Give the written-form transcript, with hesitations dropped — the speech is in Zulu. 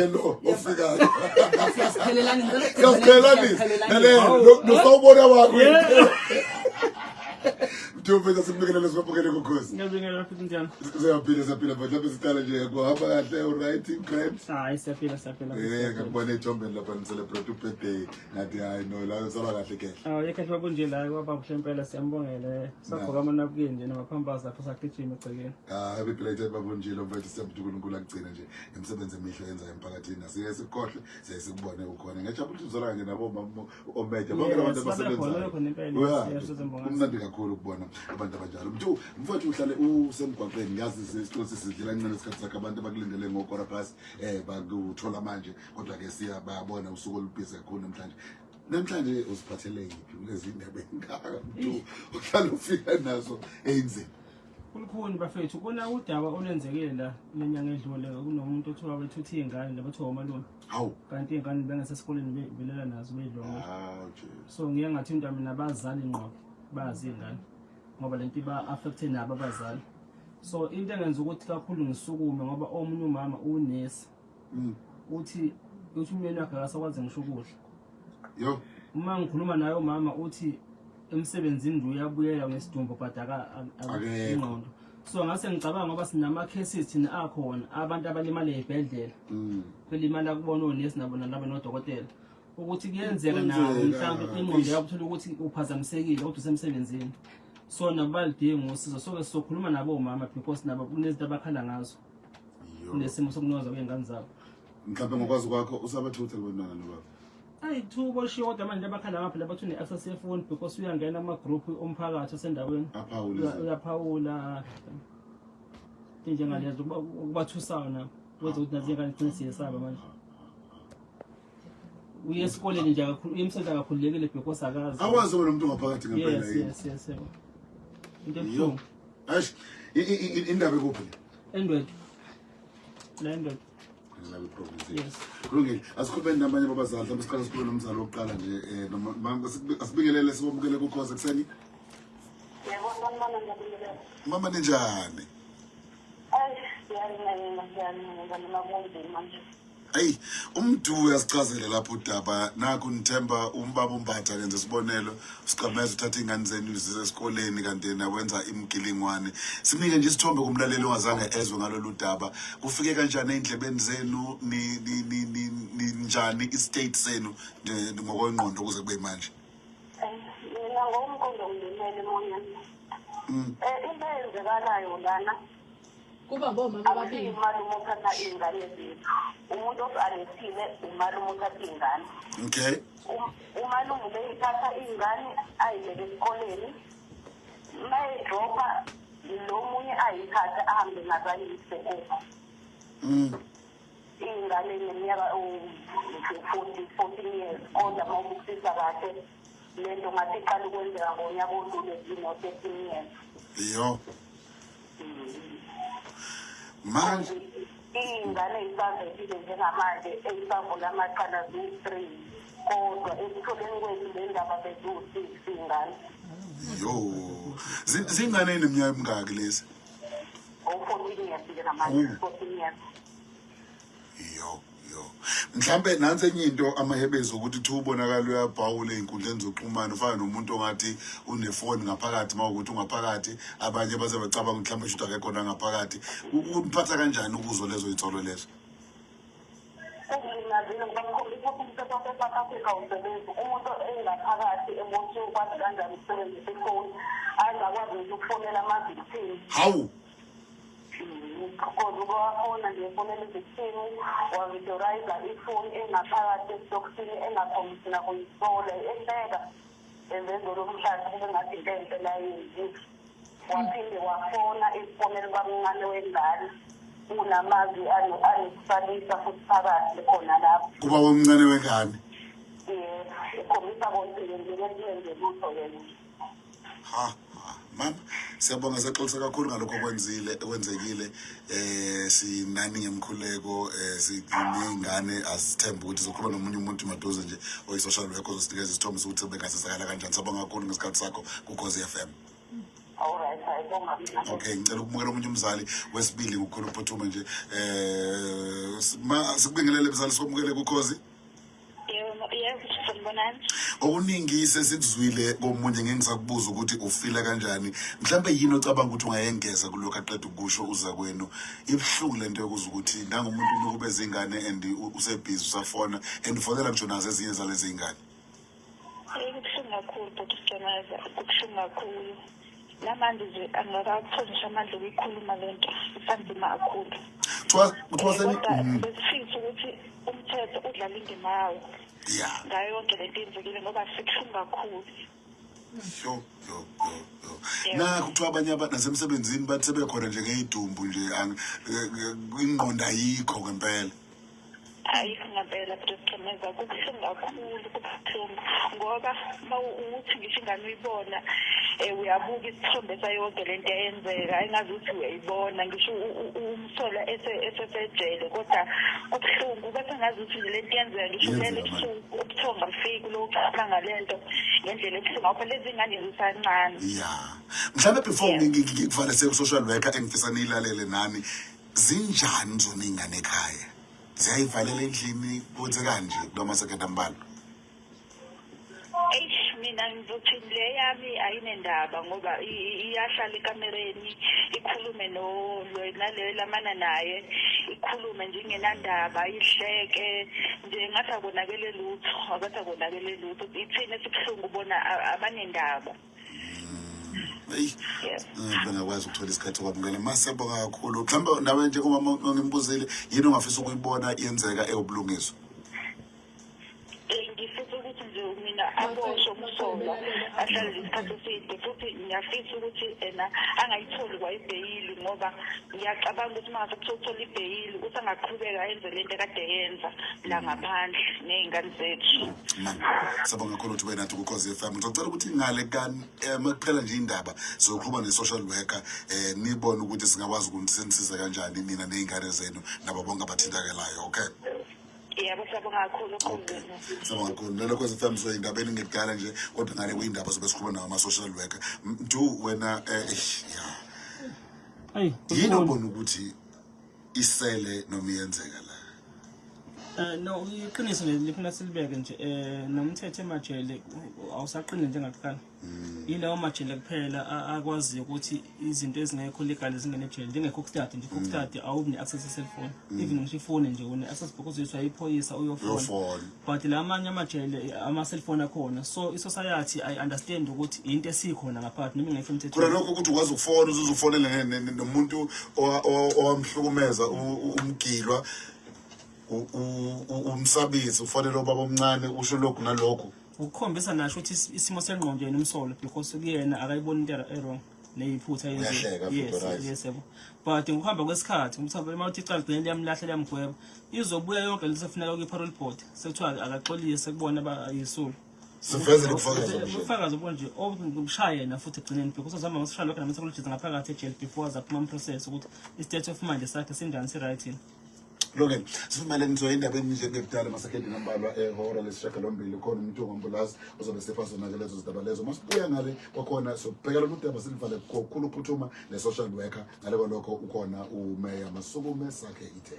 Lo ofikayo. Siyasiqhelelanisa. Siyasiqhelelanisa. Lalela, nosawubona wakho. Mthomfethu, sikubingelele, sibabukele kukhosi. Ngiyabingelela futhi, njani? Siyaphila, siyaphila, but lapho siqala nje kuhamba kahle, alright, grand. Hayi, siyaphila, siyaphila. Ngakubona ethombeni lapha ni-celebrate u-birthday. Ngathi hayi no, la saba kahle kehle. Awu, yekhe babunje la kwaba kuhle impela, siyambongele. Sagqoka amanapukeni nje namaphampasi lapho, sagijima egcekeni. Ah, happy belated, babunjilo mfethu, siyabonga uNkulunkulu akugcine nje imisebenzi emihle yenza emphakathini. Asike sikhohle, siye sikubone ukhona. Ngiyajabula ukuthi uzola kanye nabo mama omeja bonke Yes, abantu babe khona, abasebenzayo. babe khona impela, yes, yes, Mbongani. Kumnandi kakhulu ukubona abantu abanjalo. Mntu mfowethu, uhlale usemgwaqeni, ngiyazi sisiqosi sidlela kancane isikhathi sakho, abantu abakulindele ngo-quarter past bakuthola manje, kodwa ke siya bayabona usuku olubhizi kakhulu namhlanje. Namhlanje uziphathele yiphi kulezi ndaba engaka, mntu, uhlale ufika nazo eyinzima? Kulukhuni bafethu, kuna udaba olwenzekile la lenyanga edlule, kunomuntu othiwa wethutha iy'ngane labathiwa omalume. Hawu. Kanti iy'ngane bengasesikoleni belela nazo beyidlonga. Hawu Jesu. So ngiye ngathinta mina abazali ngqo bazi iy'ngane ngoba lento iba-affecte nabo abazali. So into engenza ukuthi kakhulu ngisukume ngoba omunye umama unesi uthi umyeni wakhe akasakwazi ngisho ukudla. Yo. Uma ngikhuluma naye umama uthi emsebenzini nje uyabuyela ngesidumbu, but Akekho. ingqondo. So ngase ngicabanga ngoba sinama-cases thina akhona abantu abalimala ey'bhedlela, belimala kubona onesi nabo nalaba nodokotela, ukuthi kuyenzeka nabo Kwenzeka. mhlawumbe ingqondo yabo uthola ukuthi uphazamisekile kodwa usemsebenzini, so nabo balidinga usizo. So-ke sizokhuluma nabo omama because nabo kunezinto abakhala ngazo kunesimo sokunoza kwey'ngane zabo. Mhlawumbe ngokwazi kwakho usabathutha kubantwana nobaba? Ayi-two boshiwe, kodwa manje abakhala ngapha labathi une-access yefoni because uyangena kuma-group omphakathi osendaweni. Aphawule. Uyaphawula into njengalezo okubathusayo nabo, kwenza ukuthi nazo iy'ngane gcine siyesaba manje. Uye esikoleni nje kakhulu, uye emsebenzini akakhululekile because akazi. Awazi wena umuntu ngaphakathi ngempela Yes. yini. Yes, yebo, into Yo. ebuhlungu. Eish, indaba ekuphi le? Endwedwe la, Endwedwe. La kwi-province. Yes. Kulungile, asikhulumeni nabanye babazali. Mhlawumbe siqale sikhulume nomzali wokuqala nje. Noma asibingelele, sibamukele kukhoze ekuseni. Yebo, sanibona, ngiyabingelela. Mama, ninjani? Ayi, siyalincenga, siyalincenga noma kunzima nje. Ayi, umdu uyasichazela lapho udaba nakho. Nithemba umbaba uMbatha, kenze isibonelo, usiqameza uthatha iy'ngane zenu uzise esikoleni kanti yena wenza imgilingwane. Sinike nje isithombe kumlaleli ongazange ezwe ngalolu daba. Kufike kanjani ey'ndlebeni zenu? Ninjani i-state senu nje ngokwengqondo kuze kube manje? Mina ngokomqondo ngilimele emoyeni. Into eyenzekalayo lana Kuba ngomama ababili. Akusiyi umalume othatha iy'ngane zethu. Umuntu osi-arrestile umalume othatha iy'ngane. Umalume ubeyithatha iy'ngane ayibeke esikoleni. Uma eyidropha, lo munye ayithathe ahambe nazo ayise kubo. Iy'ngane neminyaka 14 years, kodwa uma ubukisisa kahle le nto ngathi iqala ukwenzeka ngonyaka odlule, zino-13 years. Yo, manje Iy'ngane ey'savethile njengamanje ey'savula amacala ziwu-three, kodwa ekutholeni kwethu le ndaba beziwu-six iy'ngane. Yo, zingane eneminyaka emingaki lezi? O-14 years njengamanje, 14 years. Yo yo, mhlambe nansi enye into, amahebezi ukuthi kuthiwa ubonakala uyabhawula ey'nkundleni zokuxhumana, ufana nomuntu ongathi unefoni ngaphakathi, uma ukuthi ungaphakathi abanye baze bacabanga ukuthi mhlawumbe shuthi akekho nangaphakathi. Umphatha kanjani ukuzwa lezo y'nsolo lezo? Kungilimazile ngoba kukhombisa ukuthi umthetho wase-South Africa awusebenzi. Umuntu engaphakathi eboshiwe ukwazi kanjani ukusebenzisa ifoni, angakwazi ngisho ukufonela ama-victim? Hawu. Because ukewafona nje, efonela i-victim, wavideoriza ifoni engaphakathi esitokisini, engakhombisi nakuyisola, ehleka evezela umhlathi kube ngathi into enhle layenziwe. Waphinde wafona efonela ubamncane wengane, kunamazwi anokusalisa futhi phakathi khona lapho. Kuba womncane wengane? Yebo, ekhombisa konke nje lutho yena. Ha ha, mama, siyabonga, siyaxolisa kakhulu ngalokho okwenzile, okwenzekile. Sinani ngemkhuleko, siney'ngane, asithembe ukuthi sizokhuluma nomunye umuntu maduze nje oyi-social worker ozosinikeza isithombe sokuthi bengasizakala kanjani. Siyabonga kakhulu ngesikhathi sakho kuKhozi FM. Alright, ayibonga mina. Okay, ngicela ukumukela omunye umzali wesibili ngokukhulu ukuphuthuma nje. Ma sikubingelele mzali, sikwamukele kuKhozi. Yebo, yebo, sanibonani. Okuningi sesikuzwile komunye, ngeke ngisakubuza ukuthi ufila kanjani. Mhlawumbe yini ocabanga ukuthi ungayengeza kulokhu aqeda ukusho uza kwenu? Ibuhlungu lento yokuza ukuthi nangumuntu unukubeza izingane and usebhizi usafona and ufonela ngisho nazo ezinye zalezi zingane. Kubuhlungu kakhulu bhuti Sicemaza, kubuhlungu kakhulu. Namanje nje angakakutholi ngisho amandla okuyikhuluma le nto, isanzima kakhulu. Kuthiwa seni Kodwa besifisa ukuthi umthetho udlale indima yawo ngayo yonke lento eyenzekile ngoba sikuhlungu kakhulu. Yo yo yo yo. Nakho kuthiwa abanye abantu nasemsebenzini bathi sebekhona nje ngeyidumbu nje, ingqondo ayikho ngempela. Ayikho ngempela bhuti Sicemaza, kubuhlungu kakhulu, kubuhlungu ngoba uma uthi ngisho ingane uyibona, uyabuka isithombe sayo yonke lento eyenzeka, engazuthi uyayibona ngisho umsola esesejele, kodwa kubuhlungu bese ngazuthi nje lento iyenzeka ngisho ulele Iyenzeka manje. ebusuku ubuthongo abufiki lokucabanga lento ngendlela ebuhlungu ngakho lezi ngane zisancane. Ya, mhlawumbe before ngikuvale seku-social worker engifisa niyilalele nani, zinjani zona iy'ngane ekhaya? Ziyayivalela endlini? Kwenzekani nje kulama masekhend ambalwa? Eish, mina ngizothi le yami ayinendaba ngoba iyahlala ekamereni ikhulume no naleyo lamana naye, ikhulume nje ingenandaba, ihleke nje ngathi akonakele lutho, akathi akonakele lutho. Ithina esibuhlungu ubona abanendaba. Eyi. Bengakwazi ukuthola isikhathi sokwamukela. Masiyabonga kakhulu. Mhlawumbe nawe nje umama ngimbuzile, yini ongafisa ukuyibona yenzeka ewubulungiswa? Ngifisa ukuthi nje mina aboshwe umsolwa, ahlale nje isikhathi eside, futhi ngiyafisa ukuthi ena angayitholi kwa ibheyili ngoba ngiyacabanga ukuthi uma ngase kuthiwa uthola ibheyili usangaqhubeka enze lento ekade yenza la ngaphandle ney'ngane zethu. Man, siyabonga kakhulu ukuthi ube nathi kuKhozi FM. Ngizocela ukuthi ngale kan makuphela nje indaba sizoqhuba ne-social worker, nibone ukuthi singakwazi ukuthi kanjani nina ney'ngane zenu nabo bonke abathintakelayo, okay? Yebo, siyabonga kakhulu. Okay. Okhozini. Siyabonga kakhulu. Lelo Khozi FM, so indabeni ngekudala nje, kodwa ngale kuyindaba sobe sikhuluma nawo ama-social worker. Mdu wena, eish, ya. Ayi, yini kukhona. obona ukuthi isele noma iyenzeka la? No, iqiniso nje lifuna silibeke nje, nomthetho emajele awusaqinile njengakuqala. Yilawo majele kuphela akwaziyo ukuthi izinto ezingekho legal zingene ejele, njenge-Kokstad nje. I-Kokstad awubi ne-access e-cellphone, even ngisho ifoni nje une-access because uyiswa iphoyisa uyofona. Uyofona. But la amanye amajele ama-cellphone akhona, so i-society ayi-understand ukuthi into esikhona ngaphakathi noma ingekho Khona emthethweni. Lokho ukuthi ukwazi ukufona, uzuze ufonele nomuntu owamhlukumeza umgilwa, umsabisi, ufonele ubaba omncane, usho lokhu nalokhu. Ukukhombisa nasho ukuthi isimo sengqondo yena umsolo, because kuyena akayiboni into e-wrong neyiphutha. Uyahleka futhi, Yes. right. Yes, yebo, but ngokuhamba kwesikhathi umthetho uma uthi icala ligcine liyamlahla, liyamgweba, izobuya yonke lento sefuneka kwi-parole board, sekuthiwa akaxolise kubona abayisulu. Siveze ubufakazi obunje. Ubufakazi obunje obushaya yena futhi ekugcineni, because uzihamba ngosishaya lokho nama-psychologist ngaphakathi ejele before aze aphuma process ukuthi i-state of mind sakhe sinjani, si-right yini. Loke sivumele ngithiwa indabeni nje ngekudala masekendi ambalwa ehora lesishiyagalombili khona umuntu ongambulazi ozobe sepha zona-ke lezo zindaba lezo. Masibuya ngale kwakhona sobheka lolu daba silivale kokhulu uphuthuma ne-social worker. Ngale kwalokho ukhona umeya Masukume sakhe ithe.